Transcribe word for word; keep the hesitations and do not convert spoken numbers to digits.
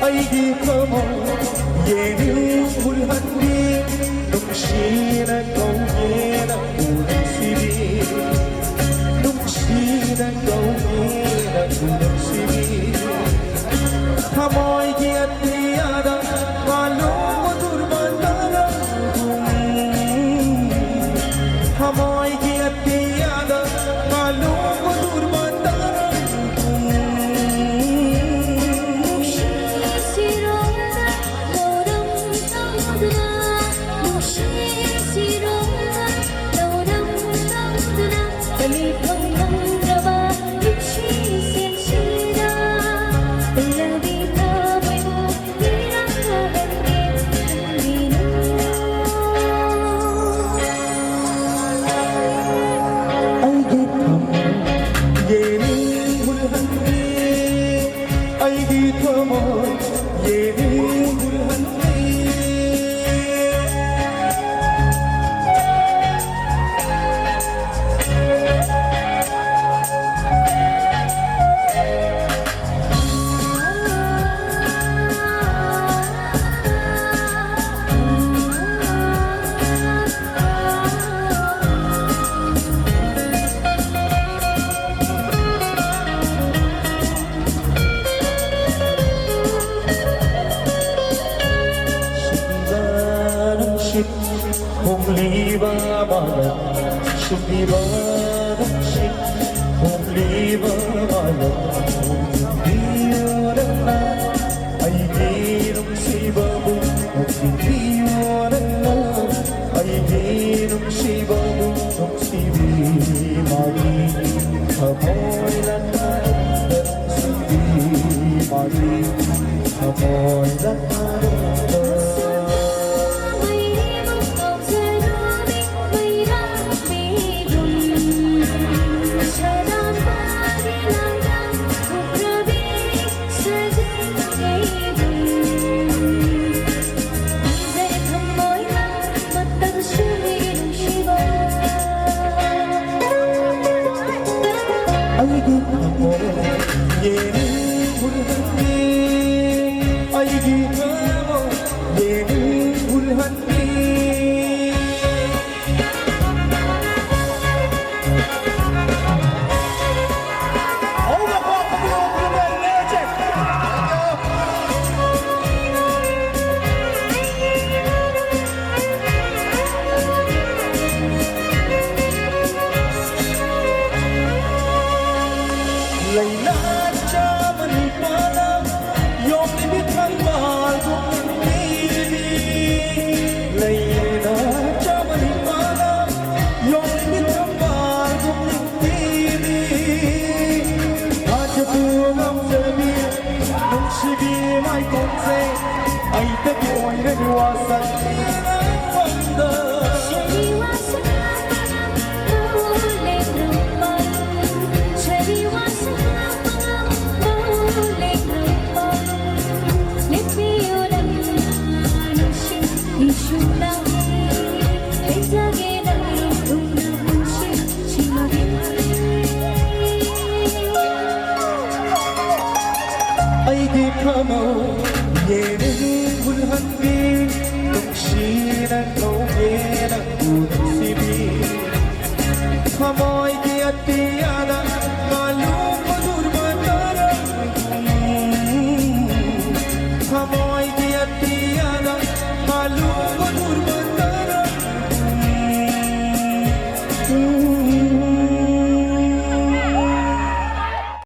ꯑꯩꯒꯤ ꯊꯃꯣꯏ ꯌꯦꯅꯤꯡ ꯍꯨꯜꯍꯟꯕꯤ, ꯅꯨꯡꯁꯤꯅ ꯀꯧꯒꯦꯅ ꯎꯅꯁꯤꯕꯤ, ꯅꯨꯡꯁꯤꯅ ꯀꯧꯒꯦꯅ ꯎꯅꯁꯤꯕꯤ꯫ ꯊꯃꯣꯏꯒꯤ ꯑꯇꯤꯌꯥꯗ ꯃꯥꯂꯣꯝ ꯃꯨꯗꯨꯔꯕ ꯇꯔꯪꯒꯨꯝ, ꯊꯃꯣꯏꯒꯤ ꯑꯇꯤꯌꯥꯗ ꯃꯥꯂꯣꯝ ꯃꯨꯗꯨꯔꯕ ꯇꯔꯪꯒꯨꯝ꯫ ꯅꯨꯡꯁꯤꯔꯣꯝꯗ ꯂꯧꯔꯝ ꯇꯧꯗꯨꯅ, ꯅꯨꯡꯁꯤꯔꯣꯝꯗ ꯂꯧꯔꯝ ꯇꯧꯗꯨꯅ, ꯂꯩꯐꯝ ꯈꯪꯗ꯭ꯔꯕ ꯅꯨꯡꯁꯤ ꯁꯦꯜꯁꯤꯗ ꯂꯧꯕꯤ ꯊꯃꯣꯏꯕꯨ ꯄꯤꯔꯝꯂꯕꯅꯤ ꯅꯪꯒꯤ ꯅꯨꯡꯗ꯫ ꯑꯩꯒꯤ ꯊꯃꯣꯏ ꯌꯦꯅꯤꯡ ꯍꯨꯜꯍꯟꯕꯤ, ꯑꯩꯒꯤ ꯊꯃꯣꯏ ꯌꯦꯅꯤꯡ ꯍꯨꯜꯍꯟꯕꯤ꯫ ꯍꯣꯡꯂꯤꯕ ꯃꯥꯂꯪ, ꯁꯨꯝꯂꯤꯕ ꯅꯨꯡꯁꯤꯠ, ꯍꯣꯡꯂꯤꯕ ꯃꯥꯂꯪ, ꯍꯣꯡꯕꯤꯌꯨ ꯅꯪꯅ ꯑꯩꯒꯤ ꯅꯨꯡꯁꯤꯕꯕꯨ, ꯍꯣꯡꯕꯤꯌꯨ ꯅꯪꯅ ꯑꯩꯒꯤ ꯅꯨꯡꯁꯤꯕꯕꯨ꯫ ꯅꯨꯡꯁꯤꯕꯤ ꯃꯥꯒꯤ ꯊꯃꯣꯏ ꯂꯥꯟꯅ, ꯅꯨꯡꯁꯤꯕꯤ ꯃꯥꯒꯤ ꯊꯃꯣꯏ ꯂꯥꯟꯅ꯫ ꯑꯩꯒꯤ ꯊꯃꯣꯏ ꯌꯦꯅꯤꯡ ꯍꯨꯜꯍꯟꯕꯤ꯫ ꯑꯩꯒꯤ ꯊꯃꯣꯏ ꯌꯦꯡ ꯎꯜꯍꯟꯕꯤ꯫ ꯂꯩꯅꯥ ꯆꯥꯝꯃ ꯅꯤꯄꯥꯜꯅ ꯌꯣꯛꯂꯤꯕꯤ ꯊꯝꯕꯥꯜꯒꯨꯝ ꯅꯤꯡꯊꯤꯕꯤ꯫ ꯂꯩꯅꯥ ꯆꯥꯝꯃ ꯅꯤꯄꯥꯜꯅ ꯌꯣꯛꯂꯤꯕꯤ ꯊꯝꯕꯥꯜꯒꯨꯝ ꯅꯤꯡꯊꯤꯕꯤ꯫ ꯊꯥꯖꯕ ꯉꯝꯖꯕꯤ ꯅꯨꯡꯁꯤꯕꯤ ꯃꯥꯏꯀꯣꯡꯁꯦ ꯑꯩꯗꯒꯤ ꯑꯣꯏꯔꯅꯤ ꯋꯥꯁꯛꯄꯤ ꯅꯪꯉꯣꯟꯗ꯫ ꯑꯩꯒꯤ ꯊꯃꯣꯏ ꯌꯦꯅꯤꯡ ꯍꯨꯜꯍꯟꯕꯤ ꯅꯨꯡꯁꯤꯅ ꯀꯧꯒꯦ ꯅꯪꯕꯨ ꯅꯨꯡꯁꯤꯕꯤ꯫ ꯊꯃꯣꯏꯒꯤ ꯑꯇꯤꯌꯥꯗ ꯉꯥꯂꯨ ꯃꯨꯗꯨꯔꯕ ꯇꯔꯪꯒꯨꯝ꯫ ꯊꯃꯣꯏꯒꯤ ꯑꯇꯤꯌꯥꯗ ꯉꯥꯂꯨ ꯃꯨꯗꯨꯔꯕ